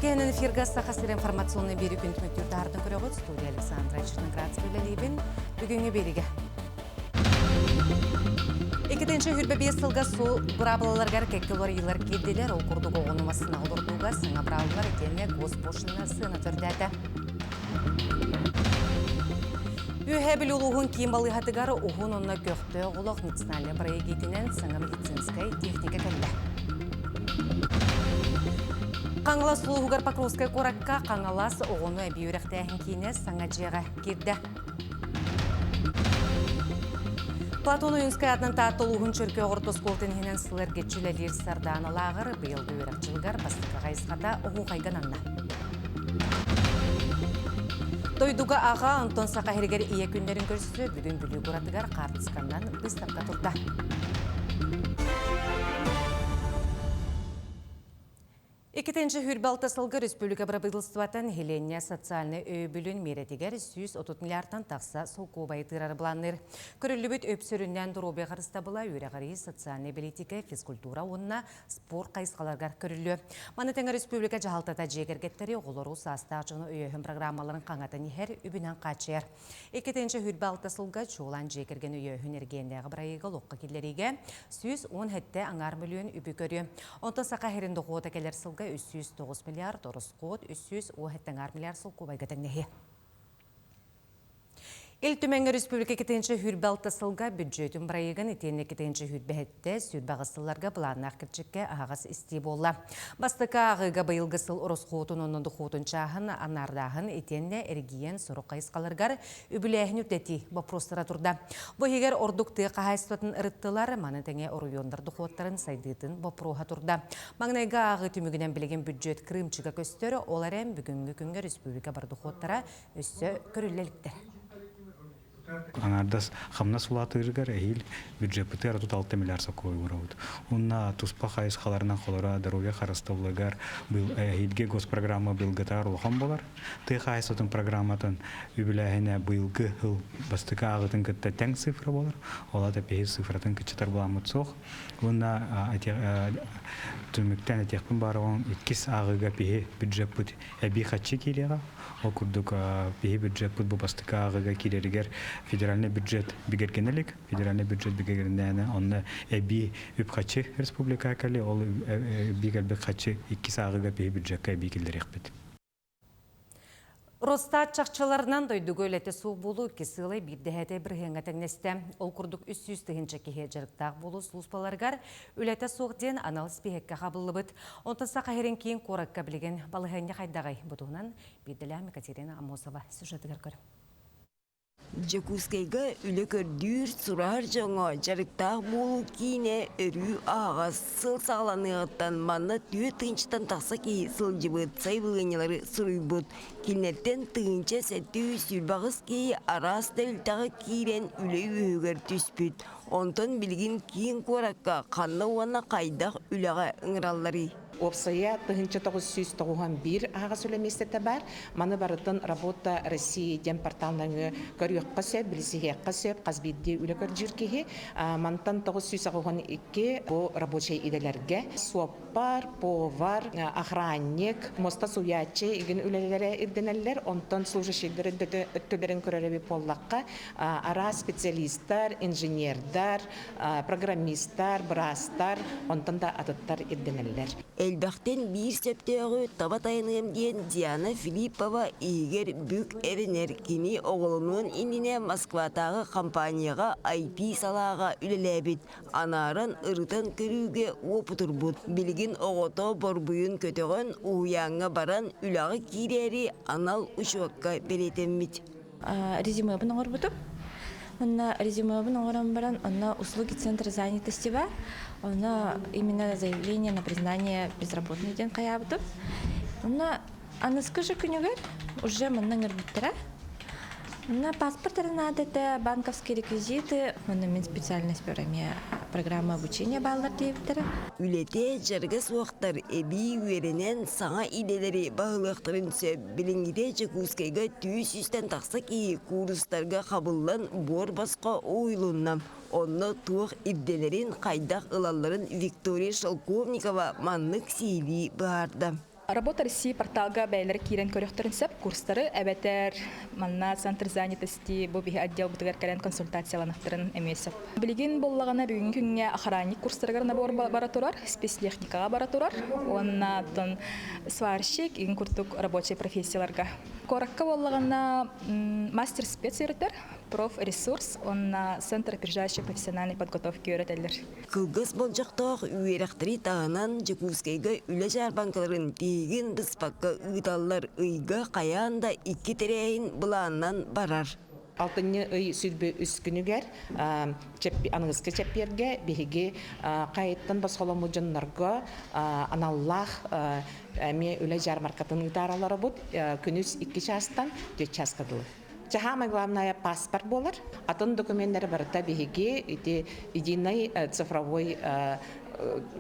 Үтүөкэһинэн эфирга Саха сирэ информационный биэри күн түмүктүүр таһаардан көрөҕүт. Студия Александра Черноградская үлэлиибин. Бүгүҥҥү биэригэ. Иккитинчи хүрбэ биэс сылга суол быраабылаларыгар кэккэ уларыйыылар киирдилэр. Ол курдук оҕону массыына олордууга саҥа быраабылалар итиэннэ госпошлина сыана төрдээтэ. Үөһээ Бүлүү улууһун киин балыыһатыгар уһун уонна көхтөөх олох национальнай проегиитинэн саҥа медицинскэй техника кэллэ. Хаҥалас улууһугар Покровскай куоракка Хаҥалас оҕону эбии үөрэхтээһин киинэ саҥа дьиэҕэ киирдэ. Платон Ойуунскай аатынан Таатта улууһун Чөркөөх орто оскуолатын иһинэн сыл эргиччи үлэлиир Сардаана лааҕыр быйылгы үөрэх дьылыгар бастакы хайысхата оһуохайга ананна. Дойдуга аҕа, онтон Саха сиригэр ийэ күннэрин көрсө бүгүн Бүлүү куоратыгар хаартысканнан быыстапка турда. Иккитинчи хүрбэ алта сылга республика бырабыыталыстыбата нэһилиэнньэ социальнай өйөбүлүн миэрэтигэр 130 миллиардтан тахса солкуобайы тыырары былаанныыр. Көрүллүбүт үп сүрүннээн доруобуйа харыстабыла, үөрэҕирии, социальнай бэлиитикэ, физкультура уонна спорт хайысхаларыгар көрүллүө. Маны тэҥэ республика дьаһалтата дьиэ кэргэттэри, оҕолору, саастаах дьону өйөөһүн программаларын хаҥатан иһэр үбүнэн хааччыйар. Иккитинчи хүрбэ алта сылга чуолаан дьиэ кэргэн өйөөһүн эргиэннээҕи бырайыага олоххо киллэриигэ 117 аҥаар мөлүйүөн үбү көрүө. Онтон Саха сирин дохуота кэлэр сылга 309 миллиард, ороскуот 317 аҥаар миллиард солкуобайга тэҥнэһиэ. Ил Түмэҥҥэ республика иккитинчи сүүрбэ алта сылга бүддьүөтүн бырайыагын итиэннэ иккитинчи сүүрбэһиттэ 28 сылларга былааннаах кэрчиккэ аһаҕас истии буолла. Бастакы ааҕыыга быйылгы сыл ороскуотун уонна дохуотун чааһын анаардааһын итиэннэ эргийэн сорох хайысхаларыгар үбүлээһин үрдэтии боппуруостара турда. Бу иһигэр ордук тыа хаһаайыстыбатын ырыттылар, маны тэҥэ оройуоннар дохуоттарын сайдыытын боппуруоһа турда. Маҥнайгы ааҕыы түмүгүнэн билигин бүддьүөт кырыымчыга көстөр, ол эрэн бүгүҥҥү күҥҥэ республика бар дохуоттара өссө көрүллэ иликтэр. Аҥаардас хамнас улаатыырыгар эһиил бюджеппытыгар 36 миллиард сокуой уурабыт. Уонна туспа хайысхаларынан холоро здоровье харыстабылыгар эһиилги госпрограмма быйылгытыгар улахан буолар. Тыа хаһаайыстыбатын программатын үбүлээһинэ быйылгы сыл бастакы ааҕыытын кытта тэҥ цифра буолар. Ол аата биһиги цифратын кыччатар былааммыт суох. Уонна түмүктэн этиэхпин баарыгын иккис ааҕыыга биһи бюджеппыт эбии хаччы киириэҕэ. Ол курдук биһи бюджеппыт бу бастакы ааҕыыга киирэригэр федеральный бюджет бигэргэнэ илик. Федеральный бюджет бигэргэннээнэ онно эбии үп-хаччы республика кэлли. Ол эбии кэлбит хаччы иккис ааҕыыга биһи бюджекка эбии киллэриэхпит. Росстат чахчыларынан дойдуга үлэтэ суох буолуу икки сыалай биирдэһээтэ бырыһыаҥҥа тэҥнэстэ. Ол курдук 300 тыһыынча киһи дьарыктаах буолуу сулууспаларыгар үлэтэ суох диэн анал испииһэккэ хабыллыбыт. Онтон Саха сирин киин куоракка билигин балаһыанньа хайдаҕый? Бу туһунан биирдэлээх Екатерина Аммосова сюжетыгар көрүҥ. Дьокуускайга үлэ көрдүүр, сураһар дьоҥҥо дьарыктаах буолуу киинэ өрүү аһаҕас. Сыл саҕаланыаҕыттан манна түөрт тыһыынчаттан тахса киһи сылдьыбыт, сайабылыанньалары суруйбут. Кинилэртэн 1728 киһи араас тэрилтэҕэ киирэн үлэ үөһүгэр түспүт. Онтон билигин киин куоракка ханна уонна хайдах үлэҕэ ыҥыралларый? Уопсайа 1991 аһаҕас үлэ миэстэтэ баар. Маны барытын Работа России диэн портал нөҥүө көрүөххэ сөп, билсиһиэххэ сөп, хас биирдии үлэ көрдүүр киһи. Мантан 992 бу рабочай идэлэргэ суоппар, повар, охранник, муоста сууйааччы игин үлэлэрэ ирдэнэллэр. Онтон служащийдар өттүлэрин көрөр эбит буоллахха, араас специалистар, инженердар, программистар, быраастар, онтон да атыттар ирдэнэллэр. Элбэхтэн биир сөптөөҕү таба тайаныам диэн Диана Филиппова иһигэр бүк эрэнэр. Кини оҕолонуон иннинэ Москватааҕы компанияҕа IT салааҕа үлэлээбит, анааран ырытан көрүүгэ уопутурбут. Билигин оҕото борбуйун көтөҕөн, уһуйааҥҥа баран үлэҕэ киирээри анал учуокка бэлиэтэммит. Резюмебын оҥорбутум. Онно резюмебын оҥорон баран, онно услуги центра занятости бар. Онно именно заявление на признание безработной диэн хайаабытым. Онно аныскы же күнүгэр уже манна ыҥырбыттара. Онно паспорт эрэ наада этэ, банковские реквизиты, онно мин специальность эмиэ программа обучения бааллар диэбиттэрэ. Үлэтэ дьарыга суохтар эбии үөрэнэн саҥа идэлэри баһылыахтарын сөп. Билиҥҥитэ Дьокуускайга 300-тэн тахса киһи куурустарга хабыллан буор босхо уһуйулунна. Онно туох ирдэнэрин, хайдах ылалларын Виктория Шелковникова маннык сиһилии быһаарда. Работа России порталга бэйэлэрэ киирэн көрүөхтэрин сөп курстары эбэтэр манна Центр занятости бу биһи отделбытыгар кэлэн консультацияланыахтарын эмиэ сөп. Билигин буоллаҕына бүгүҥҥү күҥҥэ охранник курстарыгар набор бара турар, спецтехникаҕа бара турар уонна оттон сварщик игин курдук рабочай профессияларга. Куоракка буоллаҕына мастер спец үөрэтэр, профресурс уонна Центр опережающей профессиональной подготовки үөрэтэллэр. Кылгас болдьохтоох үөрэхтэри таһынан Дьокуускайга үлэ дьаарбаҥкаларын тиһигин быспакка ыыталлар ыйга хайаан да икки тэрээһин былаанынан барар. Алтынньы ый 23 күнүгэр аныгыскы чэппиэргэ биһиги хайыттан босхоломмут дьоннорго аналлаах эмиэ үлэ дьаармаркатын ыытаары олоробут. Күнүс 2 чаастан 4 чааска дылы. Самое главное паспорт буолар. Атын документтары барыта биһиги ити единый цифровой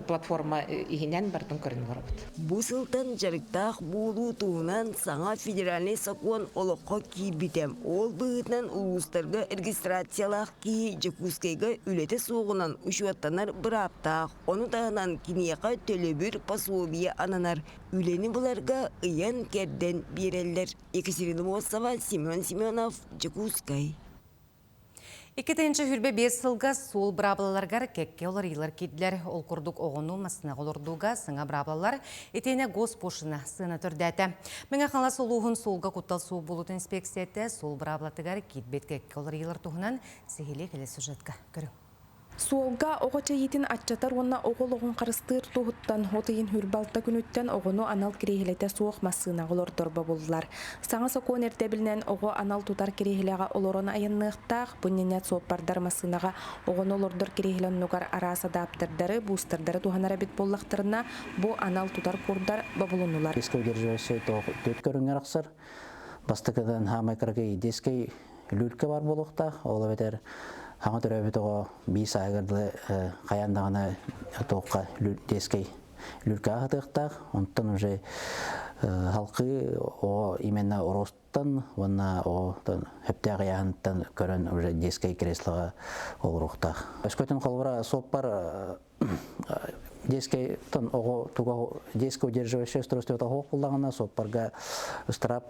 платформа иһинэн барытын көрөн олоробут. Бу сылтан дьарыктаах буолуу туһунан саҥа федеральнай сокуон олоххо киирбитэ. Ол быһыытынан улуустарга регистрациялаах киһи Дьокуускайга үлэтэ суоҕунан учуоттанар бырааптаах. Ону таһынан киниэхэ төлөбүр пособие ананар. Үлэни буларга ыйан-кэрдэн биэрэллэр. Екатерина Мосова, Семен Семенов, Дьокуускай. 2025 сылга суол быраабылаларыгар кэккэ уларыйыылар киирдилэр. Ол курдук оҕону массыынаҕа олордууга саҥа быраабылалар итиэннэ госпошлина сыана үрдээтэ. Мэҥэ Хаҥалас улууһун суолга куттал суох буолуутун инспекцията суол быраабылатыгар киирбит кэккэ уларыйыылар туһунан сиһилии кэлэр сюжетка көрүҥ. Суолга оҕо эчэйиитин аччатар уонна оҕо олоҕун харыстыыр туһуттан от ыйын 26 күнүттэн оҕону анал кириэһилэтэ суох массыынаҕа олордор бобуллар. Саҥа сокуон ирдэбилинэн оҕо анал тутар кириэһилэҕэ олорон айанныахтаах. Бу иннинэ суоппардар массыынаҕа оҕону олордор кириэһилэ оннугар араас адаптердары, бустердары туһанар эбит буоллахтарына, бу анал тутар курдар бобулуннулар. Детское удерживающее төрт көрүҥҥэ арахсар. Бастакыдан хаамай кыракый детский люлька бар буолуохтаах. Ол эбэтэр хаҥа төрөөбүт оҕо биир сааһыгар дылы хайаан даҕаны туохха детский люлькаҕа сытыахтаах. Онтон уже халқы оҕо именно росттан уонна оҕо хөптөөх ыйааһынтан көрөн уже детскай креслоҕа олоруохтаах. Өскөтүн холобура суоппар детский тон оҕо туга детское удерживающее устройство тоһуох буллаҕына суоппарга ыстараап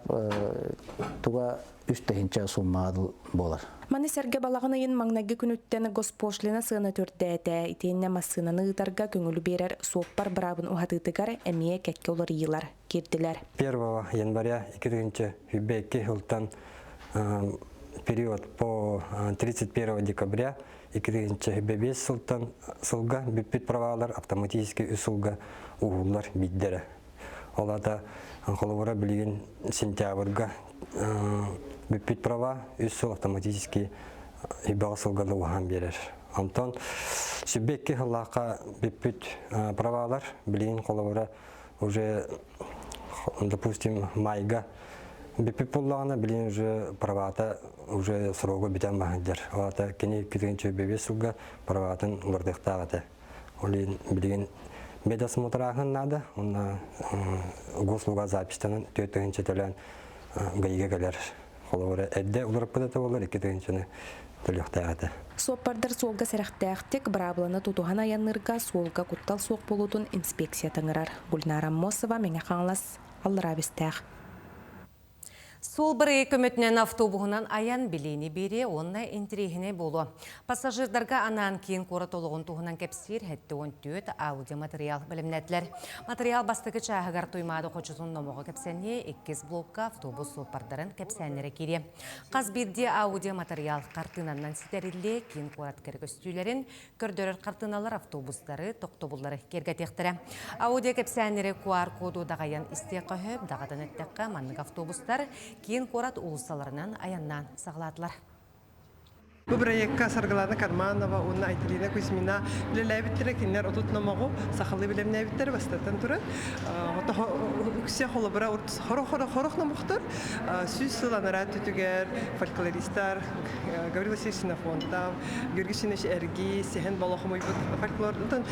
туга үс тыһыынча сумма буолар. Маны сэргэ балаҕан ыйын маҥнайгы күнүттэн госпошлина сыана үрдээтэ. Итиэннэ массыынаны ыытарга көҥүлү биэрэр суоппар быраабын уһатыытыгар эмиэ кэккэ уларыйыылар киирдилэр. 1 января 2022 жылтан период по 31 декабря 2005 сылтан сылга бүппүт правалар автоматически үс сылга уһууллар биирдэрэ. Ол аата холобура билигин сентябрьга бүппүт права үс сыл автоматически үбэҕэ сылга да уһаан биэрэр. Онтон сүбэ сыллаахха бүппүт правалар билигин холобура уже допустим майга бүппүт буоллаҕына билигин уже правата уже срога бүтэн баһыдьар. Ол аата кини 2005 сылга праватын уларытыахтаах этэ. Ол иһин билигин медосмотрааһын наада, уонна госуслуга записьтанан 4 тыһыынча төлөөн ГАИга кэлэр. Холобура, эрдэ уларыппыт этэ буоллар 2 тыһыынчаны төлүөхтээх этэ. Суоппардар суолга сэрэхтээхтик, быраабыланы тутуһан айанныырга суолга куттал суох буолуутун инспекция ыҥырар. Гульнара Аммосова, Мэҥэ Хаҥалас, Аллараа Бэстээх. Суол бырайыак көмөтүнэн автобуһунан айан билиини биэриэ уонна интэриэһинэй буолуо. Пассажирдарга анаан киин куорат олоҕун туһунан кэпсиир 74 аудиоматериал бэлэмнээтилэр. Материал бастакы чааһыгар Туймаада хочотун номоҕо кэпсэниэ, иккис блокка автобус суоппардарын кэпсээннэрэ киириэ. Хас биирдии аудиоматериал хартыынанан ситэриллиэ, киин куорат кэрэ көстүүлэрин көрдөрөр хартыыналар автобустары, тохтобуллары киэргэтиэхтэрэ. Аудио кэпсээннэри QR-коду даҕайан истиэххэ сөп, даҕатан эттэххэ, маннык автобустар киин куорат уулуссаларынан айаннаан саҕалаатылар. Бу бырайыакка Саргылана Карманова уонна Айталина Кузьмина үлэлээбиттэрэ, кинилэр отут номоҕу сахалыы бэлэмнээбиттэрэ бастатан туран. Үксэ холобура хорох номохтор 100 сыл анараа өттүгэр фольклористар Гаврил Васильевич Ксенофонтов, Георгий Семенович Эргий, Сэһэн Боло хомуйбут фольклордун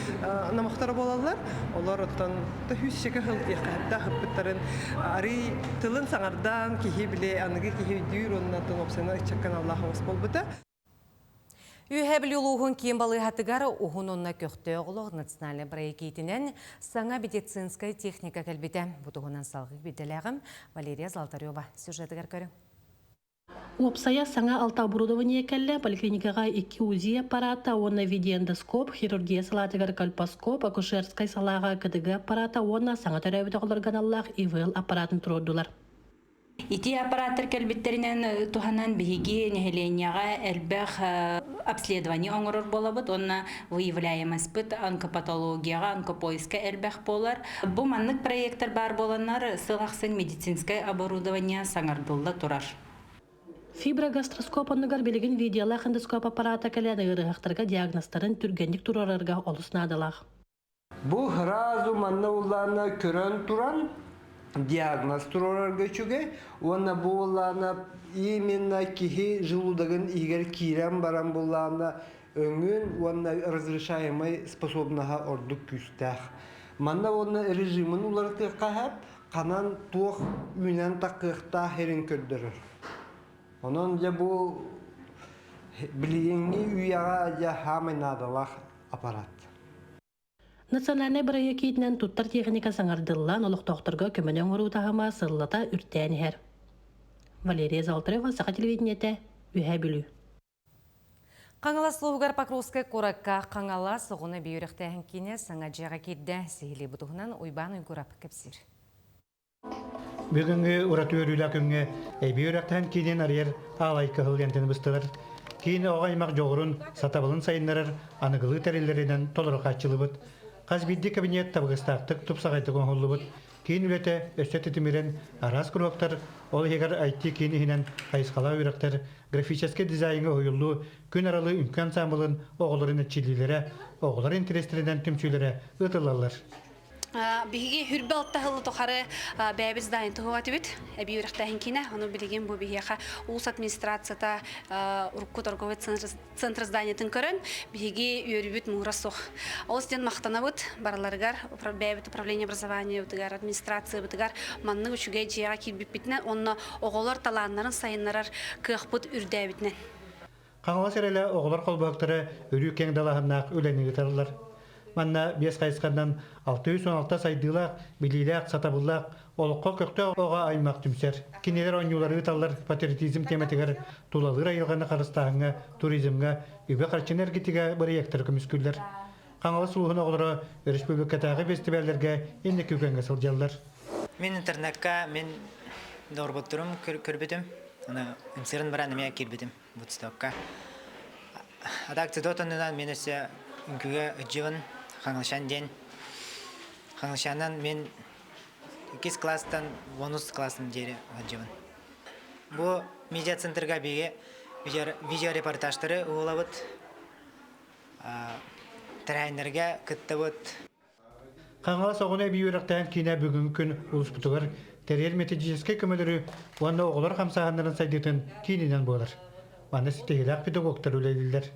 номохторо буолаллар. Олор оттон сүүсчэкэ сыл диэххэ ыппыттарын арый тылын саҥардан киһи били аныгы киһи өйдүүр уонна оттон уопсайынан ыччакка аналлаах оҕус буолбута. Үөһээ Бүлүү улууһун киин балыыһатыгар уһун уонна көхтөөх олох национальнай бырайыак иитинэн саҥа медицинскэй техника кэлбитэ. Бу туһунан салгыы бидэлээҕим Валерия Золотарева сюжетыгар көрүҥ. Уопсайа саҥа алта оборудование кэллэ, поликлиникаҕа икки УЗИ аппарата уонна видеоэндоскоп, хирургия салаатыгар кольпоскоп, акушерскай салааҕа КДГ аппарата уонна саҥа төрөөбүт оҕолорго аналлаах ИВЛ аппаратын туруордулар. Ити аппараттар кэлбиттэринэн туһанан биһиги нэһилиэнньэҕэ элбэх обследование оҥорор буолабыт уонна выявляемостьпыт онкопатологияҕа, онкопоиска элбэх буолар. Бу маннык проектар баар буоланнар сыл ахсын медицинскэй оборудование саҥардылла турар. Фиброгастроскоп оннугар билигин видеолаах эндоскоп аппарата кэлэн ыарыһахтарга диагнозтарын түргэнник туруорарга олус наадалаах. Бу сразу манна улаана көрөн туран диагноз туруорарга үчүгэй уонна бу улаана именно киһи желудогын иһигэр киирэн баран буллаана өҥүн уонна разрешаемай способнаһа ордук күүстээх. Манна уонна режимин уларытыахха сөп, ханан туох үүнэн таххыахтаах сирин көрдөрөр. Онон дьэ бу билигиҥҥи үйэҕэ дьэ хаамай наадалаах аппарат. Национальнай бырайыак иитинэн туттар техника саҥардыллан, олохтоохторго көмөнү оҥоруу таһыма сыллата үрдээн иһэр. Валерия Золотарева, Саха телевидениетэ, Үөһээ Бүлүү. Хаҥалас улууһугар Покровскай куоракка Хаҥалас оҕону эбии үөрэхтээһин киинэ саҥа дьиэҕэ киирдэ. Сиһилии бу туһунан Уйбаан Уйгурап кэпсиир. Бүгүҥҥү ураты үөрүүлээх күҥҥэ эбии үөрэхтээн киинин арыйар аалай кыһыл лентаны быстылар. Киин оҕо аймах дьоҕурун, сатабылын сайыннарар аныгылыы тэриллэринэн толору хааччылыбыт. Хас биирдии кабинет табыгастаахтык тупсаҕайдык оҥоһуллубут. Киин үлэтэ өссө тэтимирэн, араас куруһуоктар, ол иһигэр IT-киин иһинэн хайысхалаах үөрэхтэр, графическай дизайҥҥа уһуйуллуу, күн аралыы үҥкүү ансаамбылын оҕолорун эрчиллиилэрэ, оҕолор интэриэстэринэн түмсүүлэрэ ыытыллаллар. Биһиги хүрбэ алта сылы тухары бэйэбит зданиен туһуга этибит. Эбии үөрэхтээһин киинэ. Ону билигин бу биһиэхэ улус администрацията урукку торговый центр зданиетын көрөн, биһиги үөрүүбүт муура суох. Олус диэн махтанабыт барыларыгар, бэйэбит управление образованиебытыгар, администрациябытыгар маннык үчүгэй дьиэҕэ киирбиппитинэн уонна оҕолор талааннарын сайыннарар кыахпыт үрдээбитинэн. Хаҥалас эрэлэ оҕолор холбоһуктара өрүү киэҥ далааһыннаах үлэни ыыталлар. Манна биэс хайысханан 616 сайдыылаах, билиилээх, сатабыллаах, олоххо көхтөөх оҕо аймах түмсэр. Кинилэр оонньуулары ыыталлар патриотизм тиэмэтигэр тулалыыр айылҕаны харыстааһыҥҥа, туризмҥа, үбү-харчыны эргитиигэ бырайыактары көмүскүүллэр. Хаҥалас улууһун оҕолоро өрөспүүбүлүкэтээҕи бэстибээллэргэ инники күөҥҥэ сылдьаллар. Мин интернекка мин доҕорботторум көрбүтүм. Аны ымсыыран баран эмиэ киирбитим. Вудстокка. А так цитот оннунан мен өссө үҥкүүгэ ыдьыбын Хаҥылшан диэн. Хаҥылшанан мен иккис класстан бонус классын диэри ыдьыбын. Бу медиа-центрга биһиги видеорепортажтары уһулабыт, тэрээһиннэргэ кыттабыт. Хаҥалас оҕону эбии үөрэхтээн киинэ бүгүҥҥү күн улууспутугар тэрийэр методическай көмөлөрү уонна оҕолор хамсааһыннарын сайдыытын киининэн буолар. Манна ситиһиилээх педагогтар үлэлииллэр.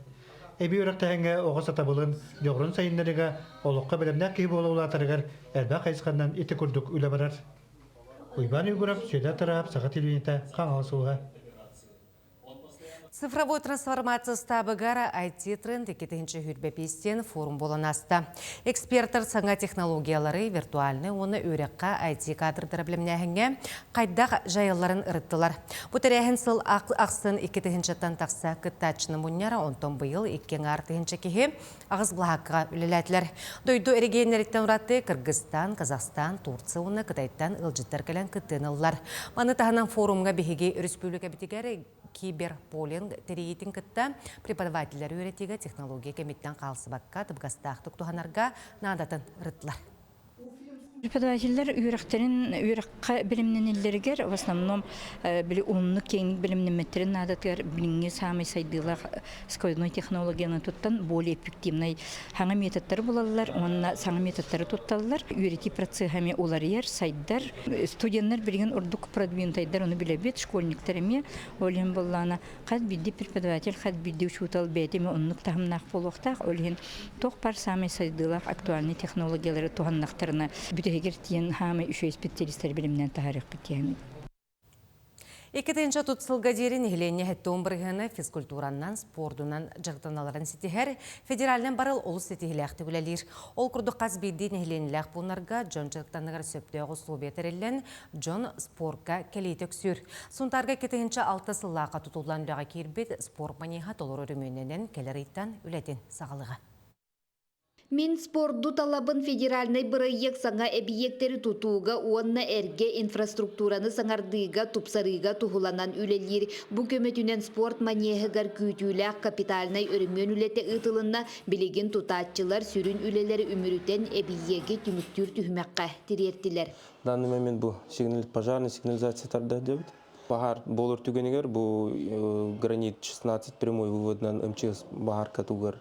Эбии үөрэхтээһиҥҥэ оҕо сатабылын, дьоҕурун сайыннарыыга, олоххо бэлэмнээх киһи буола улаатарыгар элбэх хайысханан ити курдук үлэ барар. Уйбаан Уйгуров, Сүөдэр Тараап, Саха телевидениетэ, Хаҥалас улууһа. Цифровой трансформация ыстаабыгар IT-тренд 2025 форум буолан ааста. Экспертэр саҥа технологиялары виртуальнай уонна үөрэххэ IT-кадрдары бэлэмнээһиҥҥэ хайдах дьайалларын ырыттылар. Бу тэрээһин сыл ахсын 2000-тан тахса кыттааччыны мунньар, онтон быйыл икки аҥаар тыһыынча киһи аҕыс былаһааккаҕа үлэлээтилэр. Дойду эрэгийиэннэриттэн ураты Кыргызстан, Казахстан, Турция уонна Кытайтан ыалдьыттар кэлэн кыттыыны ыллар. Маны таһынан форумҥа биһиги өрөспүүбүлүкэбитигэр киберполинг тэрийиитин кытта преподавателлэр үөрэтиигэ технология кэмиттэн хаалсыбакка табыгастаахтык туһанарга наадатын ырыттылар. Преподавателлэр үөрэхтэрин үөрэххэ билимнэниллэригэр в основном били уһуннук киэҥник билимнэммэттэрин наадатыгар билиҥҥи саамай сайдыылаах сквозной технологияны туттан более эффективнай саҥа методтары булаллар уонна саҥа методтары тутталлар. Үөрэтии процеһа эмиэ уларыйар, сайдар. Студеннар билигин ордук продвинутайдар ону билэбит, школьниктар эмиэ. Ол иһин буоллаҕына хас биирдии преподаватель, хас биирдии учуутал бэйэтэ эмиэ оннук таһымнаах буолуохтаах. Ол иһин туох баар саамай сайдыылаах актуальнай технологиялары туһаннахтарына бүтэһигэр тиийэн хаамай үчүгэй специалистары билимнээн таһаарыахпыт диэн. 2030 сылга диэри нэһилиэнньэ 70 бырыһыана физкультуранан, спордунан дьарыктаналарын ситиһэр федеральнай барыл олус ситиһилээхтик үлэлиир. Ол курдук хас биирдии нэһилиэнньэлээх пууннарга дьон дьарыктаныгар сөптөөх условия тэриллэн, дьон спорка кэлиитэ үксүүр. Сунтаарга 2006 сыллаахха тутуллан үлэҕэ киирбит спорт манеһа толору өрөмүөннэнэн кэлэр ыйтан үлэтин саҕалыаҕа. Мин спорду талабын федеральнай бырайыак саҥа эбийиэктэри тутууга уонна эргэ инфраструктураны саҥардыыга, тупсарыыга туһуланан үлэлиир. Бу көмөтүнэн спорт манеһыгар күүтүүлээх капитальнай өрөмүөн үлэтэ ыытылынна. Билигин тутааччылар сүрүн үлэлэри үмүрүтэн эбийиэги түмүктүүр түһүмэххэ тириэртилэр. В данный момент бу пожарный сигнализация тарда диэбит. Баһаар буолар түгэнигэр бу гранит 16 прямой выводынан МЧС баһаарка тугар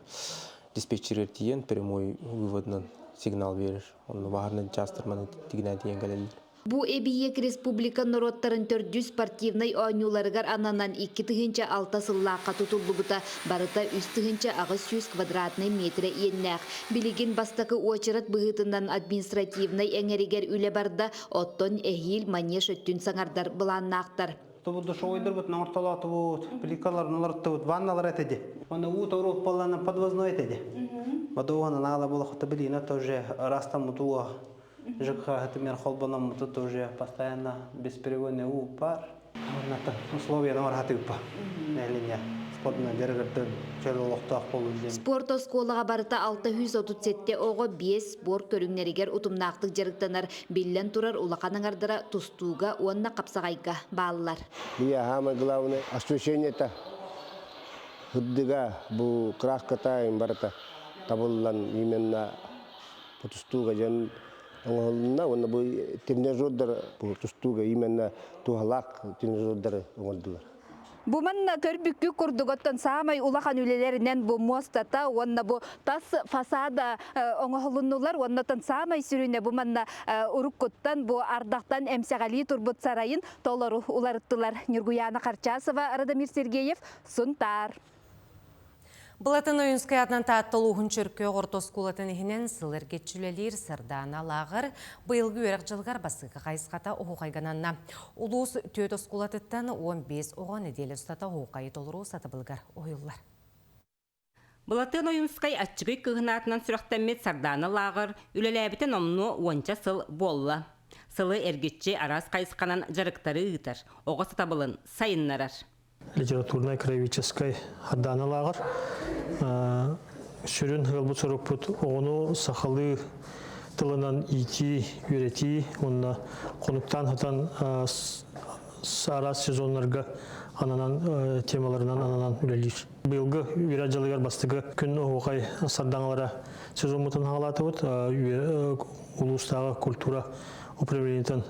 диспетчерер тиийэн прямой выводынан сигнал биэрэр. Онно баһаарнай чаастар маны тигинээн тиийэн кэлэллэр. Бу эбийиэк республика норуоттарын төрдүс спортивнай оонньууларыгар ананан 2006 сыллаахха тутуллубута. Барыта 3800 квадратнай метрэ иэннээх. Билигин бастакы уочарат быһыытынан административнай эҥэригэр үлэ барда, Оттон эһиил манеж өттүн саҥардар былааннаахтар. Тобу душевойдорбут оҥортолоотубут, плиткаларын олорттубут, ванналар этиди. Онно уу торууппаллана подвозной этиди. Бодуоһун анаала болохото билина тоже ырастаммыт уу ЖКХ тимир холбономмуту тоже постоянно бесперебойный уу бар. Условияны оҥорһатыыппа. Нэһилиэнньэ спортунан дьарыгырдын, чөл олохтоох буолун диэн. Спорт оскуолаҕа барыта 637 оҕо биэс спорт көрүҥнэригэр утумнаахтык дьарыктанар. Биллэн турар, улахан аҥардара тустууга уонна хапсаҕайга бааллар. Мне самое главное освещение это сырдыга бу краската барыта табыллан именно тустууга дьон оҥоһулунна уонна бу тренажердар бу тустууга именно туһалаах тренажердары оҥордулар. Бу манна көрбүккү курдук оттон саамай улахан үлэлэринэн бу муостата уонна бу тас фасада оҥоһулуннулар уонна оттон саамай сүрүнэ бу манна уруккуттан бу ардахтан эмсэҕэлии турбут сарайын толору уларыттылар. Ньургуяна Харчасова, Радомир Сергеев, Сунтаар. Былатын Ойуунскай аатынан Таатта улууһун Чөркөөх орто оскуолатын иһинэн сыл эргиччи үлэлиир Сардаана лааҕыр быйылгы үөрэх дьылыгар бассыыка хайысхата оһуохайгананна. Улуус түөрт оскуолатыттан 15 оҕо нэдиэлэ устата оһуохайы толоруу сатабылыгар уһуйуллар. Былатыан Ойуунскай аччыгый кыыһын аатынан сүрэхтэммит Сардаана лааҕыр үлэлээбитэ номнуо уонча сыл буолла. Сылы эргиччи араас хайысханан дьарыктары ыытар, оҕо сатабылын сайыннарар. Литературнай краеведческай Хардаана лааҕыр сүрүн ыалбыт сорукпут оҕону сахалыы тылынан иитии, үөрэтии уонна хонуктаан сытан араас сезоннарга ананан темаларынан ананан үлэлиир. Быйылгы үөрэх дьылыгар бастакы күн оһуохай сардаҥалара сезоммутун хаалаатыбыт улуустааҕы культура управлениетын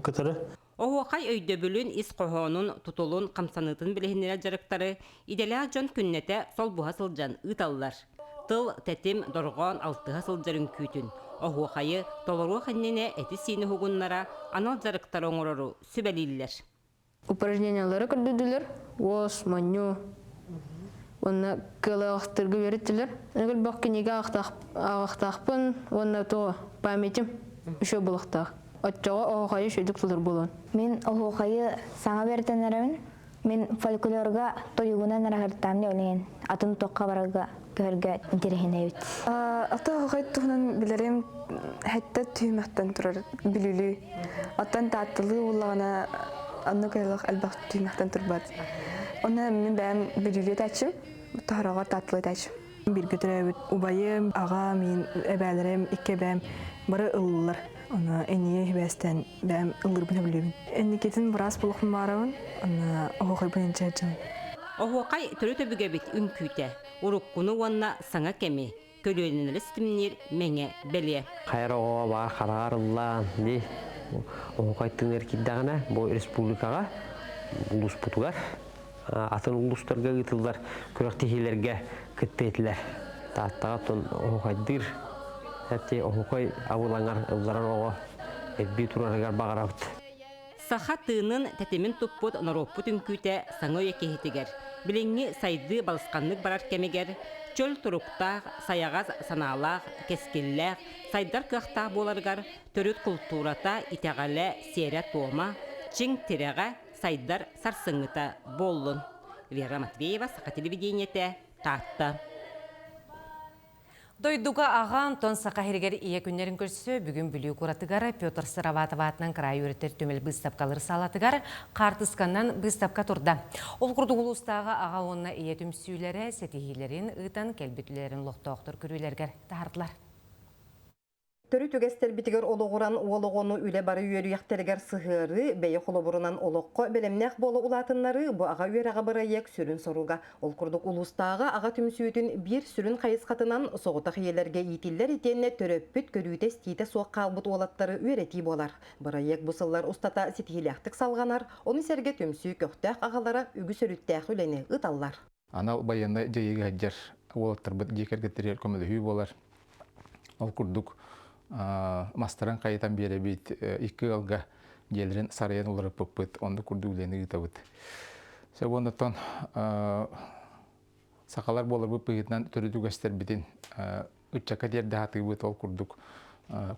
кытары. Оһуохай өйдөбүлүн, ис хоһоонун, тутулун, хамсаныытын билиһиннэрэр дьарыктары идэлээх дьон күннэтэ солбуһа сылдьан ыыталлар. Тыл, тэтим, дорҕоон алтыһа сылдьар үҥкүүтүн, оһуохайы толоруох иннинэ эти-сиини уһугуннара анал дьарыктары оҥорору сүбэлииллэр. Упражнениялары көрдөрдүлэр, уос, монньуу уонна кыалаахтарга үөрэттилэр. Элбэх кинигэ ааҕахтаахпын уонна то памятим еще булахтаах. Оччоҕо оһуохайы үчүгдүк тутар буолуон. Мин оһуохайы саҥа бэртэн эрэбин. Мин фольклорга тойугунан араһыртаам диэн атын туохха барарга көһөргө интэриэһинэйбит. Ата оһуохай туһунан билэрим хэттэ түһүмэхтэн турар бүлүүлүү. Оттон таатталыы буоллаҕына оннук элбэх элбэх түһүмэхтэн турбат. Онно мин бэйэм бүлүүлүү этээччим, тоһороҕор таатталыы этээччим. Бииргэ төрөөбүт убайым, аҕам, мин эбээлэрим, икки эбээм бары ыллылар. Аны энньиэ хибээстэн бэйэм ыллыырбын сөбүлүүбүн. Энникитин быраас буолуохпун баарабын, аны оһуохайбын инчэ сылдьабын. Оһуохай төрүт өбүгэбит үҥкүүтэ, уруккуну уонна саҥа кэми, көлүөнэлэри ситимниир мэҥэ бэлиэ. Хайар оҕо баар хараҕар ыллаан дии оһуохай тыыныгар киирдэҕинэ бу республикаҕа улууспутугар атын улуустарга ыытыллар күрэхтэһиилэргэ кытта этилэр. Тааттаҕа оттон оһуохайдыыр эти оһуохай абылаҥар ылларар оҕо элбии турарыгар баҕарабыт. Саха тыынын тэтимин туппут норуоппут үҥкүүтэ саҥа үйэ киһитигэр, билиҥҥи сайдыы балысханнык барар кэмигэр, чөл туруктаах, сайаҕас санаалаах, кэскиллээх, сайдар кыахтаах буоларыгар төрүт култуурата, итэҕэлэ, сиэрэ-туома, чиҥ тирэҕэ, сайдар сарсыҥҥыта буоллун. Вера Матвеева, Саха телевидениетэ, Таатта. Дойдуга аҕа Антон Саха сиригэр ийэ күннэрин көрсө бүгүн Бүлүү куоратыгар Петр Сыроватов аатынан кыраайы үөрэтэр түмэл быыстапкалар саалатыгар хаартысканан быыстапка турда. Ол курдук улуустааҕы аҕа уонна ийэ түмсүүлэрэ ситиһиилэрин ыытан кэлбит үлэлэрин олохтоохтор көрүүлэригэр таһардылар. Төрүт үгэстэрбитигэр олоҕуран уол оҕону үлэ бары үөрүйэхтэригэр сыһыарыы, бэйэ холобурунан олоххо бэлэмнээх буола улаатыннарыы бу аҕа үөрэҕэ бырайыак сүрүн соруга. Ол курдук улуустааҕы аҕа түмсүүтүн биир сүрүн хайысхатынан соҕотох ийэлэргэ иитиллэр итиэннэ төрөппүт көрүүтэ-истиитэ суох хаалбыт уолаттары үөрэтии буолар. Бырайыак бу сыллар устата ситиһиилээхтик салҕанар, ону сэргэ түмсүү көхтөөх аҕалара үгүс өрүттээх үлэни ыыталлар. Анал байыаннай дьайыыга сылдьар уолаттарбыт дьиэ кэргэттэригэр көмөлөһүү буолар. Ол курдук мастарын хайытан биэрэбит, икки ыалга дьиэлэрин сарайан уларыппыппыт, оннук курдук үлэни ыытабыт. Сөп оннуттан сахалар буоларбыт быһыытынан төрүт үгэстэрбитин ыччакка тиэрдэ сатыыбыт, ол курдук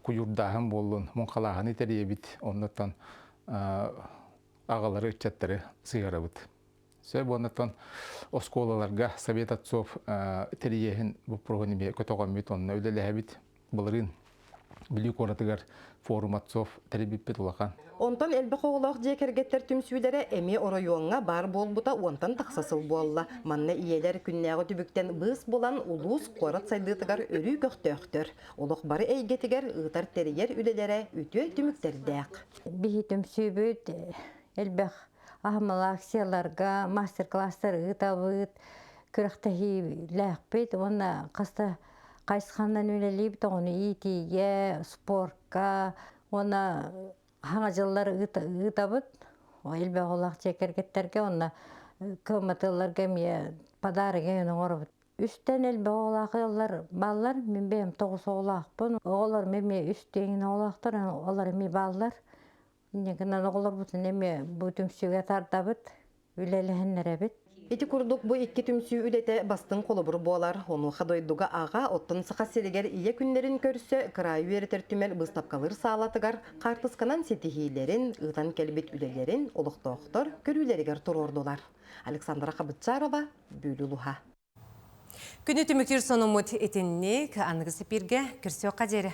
куйуурдааһын буоллун, муҥхалааһыны тэрийэбит, оннуттан аҕалары, ыччаттары сыһыарабыт. Сөп уоннаттан оскуолаларга Совет отцов тэрийэһин боппуруоһун эмиэ көтөҕөммүт, онно үлэлэһэбит. Былырыын Бүлүү куоратыгар форум отцов тэрийбиппит улахан. Онтон элбэх оҕолоох дьиэ кэргэттэр түмсүүлэрэ эмиэ оройуоҥҥа баар буолбута уонтан тахса сыл буолла. Манна ийэлэр күннээҕи түбүктэн быыс булан улуус, куорат сайдыытыгар өрүү көхтөөхтөр. Олох бары эйгэтигэр ыытар-тэрийэр үлэлэрэ үтүө түмүктэрдээх. Биһи түмсүүбүт элбэх аһымал акцияларга, мастер-класстар ыытабыт, күрэхтэһиилээхпит уонна хаста хайысханан үлэлиибит оҕону иитиигэ, спорка уонна хаҥа дьыллар ыытабыт. Элбэх оҕолоох дьиэ кэргэттэргэ уонна кыаммат ыалларга эмиэ подарок эҥин оҥоробут. Үстэн элбэх оҕолоох ыаллар бааллар. Мин бэйэм тоҕус оҕолоохпун. Оҕолорум эмиэ үс тэҥин оҕолоохтор, олор эмиэ бааллар. Инньэ гынан оҕолорбутун эмиэ бу түмсүүгэ тардабыт, үлэлэһиннэрэбит. Ити курдук бу икки түмсүү үлэтэ бастыҥ холобур буолар. Онуоха дойдуга аҕа, оттон Саха сиригэр ийэ күннэрин көрсө кыраайы үөрэтэр түмэл быыстапкалыыр саалатыгар хаартысканан ситиһиилэрин, ыытан кэлбит үлэлэрин олохтоохтор көрүүлэригэр туруордулар. Александра Хабытчарова, Бүлүү улуһа. Күнү түмүктүүр сонуммут итинник аныгы сипииргэ көрсүөххэ диэри.